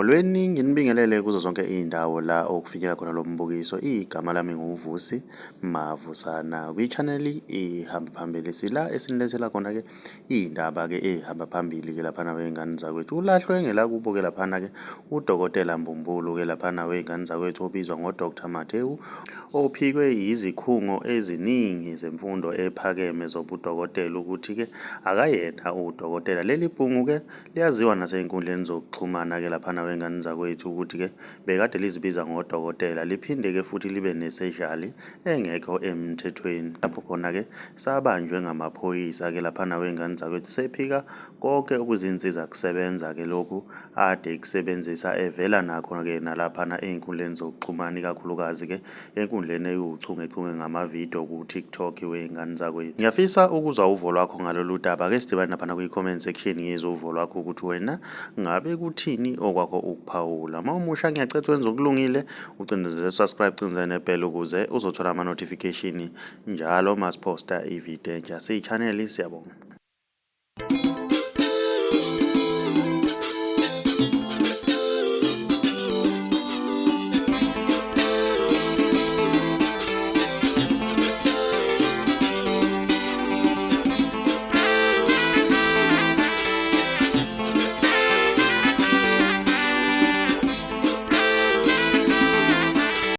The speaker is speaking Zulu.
Molweni, nginibingelele kuzo zonke iy'ndawo la okufikela khona lo mbukiso. Igama lami nguVusi Mavusana. Kwi-channel ihamba phambili sila esinilethela khona-ke iy'ndaba-ke ey'hamba phambili-ke laphana wey'ngane zakwethu. Ulahlwe ngelakubo-ke laphana-ke uDokotela Mbumbulu-ke laphana wey'ngane zakwethu obizwa ngo-Dr Mathewu ophikwe yizikhungo eziningi zemfundo ephakeme zobudokotela ukuthi-ke akayena udokotela. Leli bhungu-ke Liyaziwa nasey'nkundleni zokuxhumana-ke laphana wengane zakwethu ukuthi-ke bekade lizibiza ngodokotela liphinde-ke futhi libe nesejali engekho emthethweni. Lapho khona-ke sabanjwe ngamaphoyisa-ke laphana wengane zakwethu sephika konke okuzinsiza kusebenza-ke lokhu ade ekusebenzisa evela nakho-ke nalaphana ey'nkundleni zokuxhumana ikakhulukazi-ke enkundleni ewuchungechunge ngamavidiyo ku-TikTok wey'ngane zakwethu. Ngiyafisa ukuzwa uvo lwakho ngalolu daba. Ake sidibane laphana kwi-comment section ngizwe uvo lwakho ukuthi wena ngabe kuthini okwakho ukuphawula. Uma umusha ngiyacela wenze okulungile ucindezele subscribe cindezele nebell ukuze uzothola ama-notification njalo uma siphosta ividiyo entsha. Siyi-channel siyabonga.